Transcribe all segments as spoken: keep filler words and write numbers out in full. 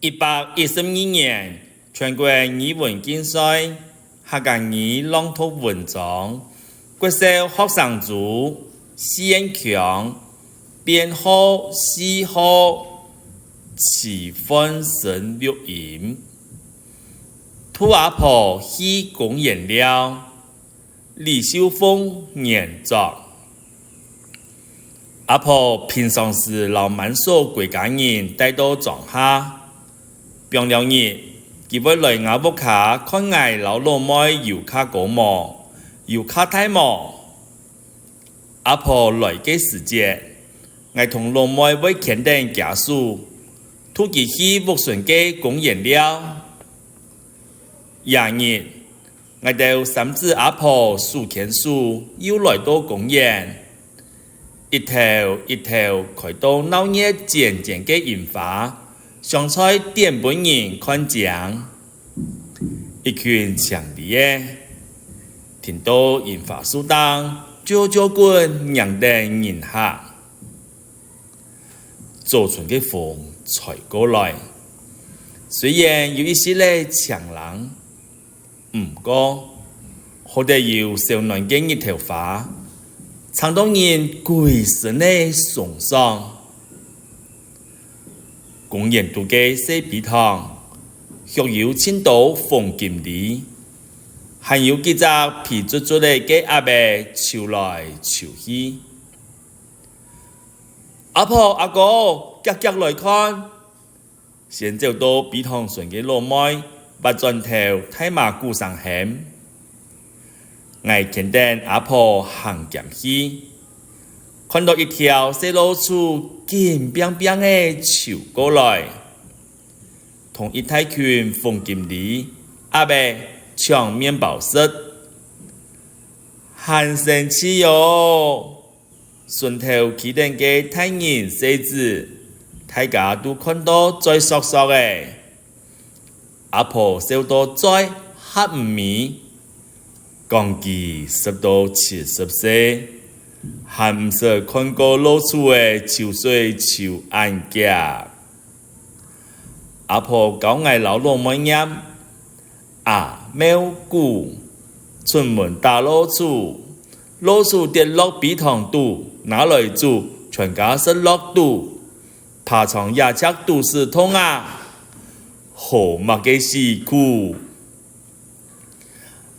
一百一十二年，全國語文競賽，客家語朗讀文章，國小學生組，四縣腔，編號四號，徐煥昇錄音。渡阿婆去公園尞。 李秀鳳原作。阿婆平常時摎滿嫂歸家人戴到莊下，放尞日，佢會來吾屋下看𠊎摎老妹有較高無，有較大無。阿婆來个時節，𠊎同老妹會牽等厥手，渡佢去屋脣个公園尞。這日， 𠊎兜三子阿婆手牽手又來到公園，一頭一頭開到鬧熱煎煎个櫻花，鑲在展分人看靚。一群青離仔，停到櫻花樹頂，啾啾滾䀴等人客。早春个風吹過來，雖然有一息仔清冷， 毋過，好得有燒暖个日頭花，撐到人歸身仔鬆爽。公園肚个細陂塘，畜有盡多紅金鯉，還有幾隻肥卒卒仔个鴨仔泅來泅去。「阿婆、阿哥，遽遽來看！」 先走到陂塘脣个老妹，斡轉頭大嫲牯聲喊。𠊎牽等阿婆行兼去，看到一條細老鼠緊拚拚仔泅過來，同一大群紅金鯉、鴨仔搶麵包食，還生趣哦！ 脣頭企等个大人細子，大家都看到嘴索索仔。阿婆笑到嘴合毋揤，講佢食到七十歲，還毋識看過老鼠仔泅水泅恁遽。 阿婆教𠊎摎老妹唸：「阿貓牯，出門打老鼠，老鼠跌落陂塘肚，拿來煮，全家食落肚，爬長野蓼肚屎痛啊！好麼个死苦！」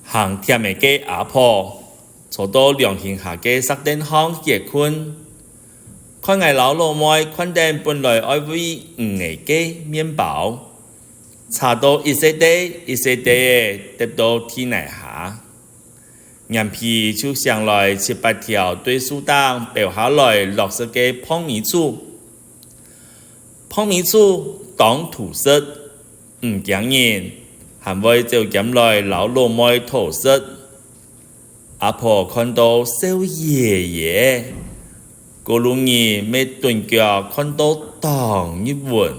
行忝仔个阿婆，坐到涼亭下个石凳項歇睏，看𠊎摎老妹擐等本來愛餵魚仔个麵包，扯到一細垤一細垤仔跌到地泥下，黏皮就餳來七八條對樹頂飆下來落實个膨尾鼠。 膨尾鼠當圖食，毋驚人，還會走兼來摎老妹討食。阿婆看到笑咿咿，過路人乜躉腳看到當入文。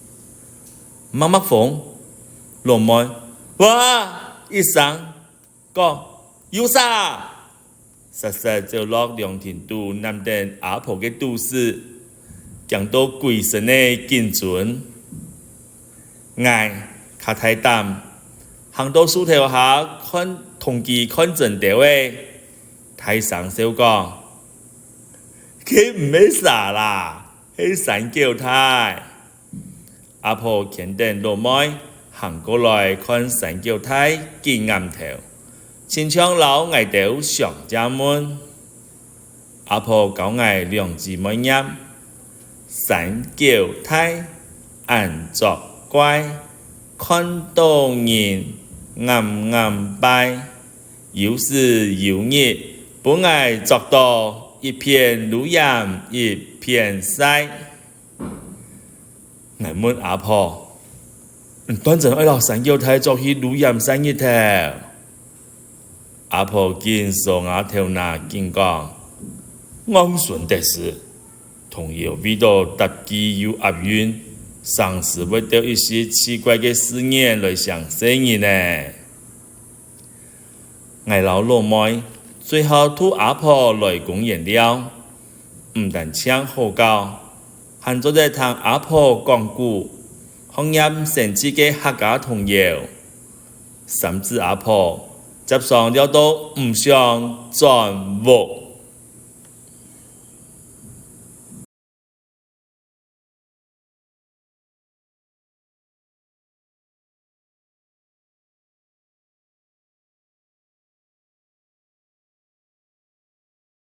「麼麼風？」老妹「哇！」一聲， 講：「有蛇！」煞煞走落涼亭肚，揇等阿婆个肚屎，驚到歸身仔緊顫。𠊎較大膽，行到樹頭下看，同佢看真兜仔，大聲笑講：「該毋係蛇啦，係山狗太！」 阿婆牽等老妹行過來看山狗太緊頷頭，親像摎𠊎兜相借問。阿婆教𠊎兩姊妹唸：「山狗太，恁作怪，看到人頷頷拜，有時有日分𠊎捉到，一片擼鹽一片曬。」 𠊎問阿婆：「你斷真愛摎山狗太捉去擼鹽曬日頭？」阿婆緊挲吾頭那緊講：「戇孫得事，童謠為著搭句又押韻，成時會兜一息奇怪个字眼來唌細人呢。」 𠊎摎老妹最好渡阿婆來公園尞，毋單淨好搞，還做得聽阿婆講古，學唸生趣个客家童謠。三子阿婆輒常尞到毋想轉屋。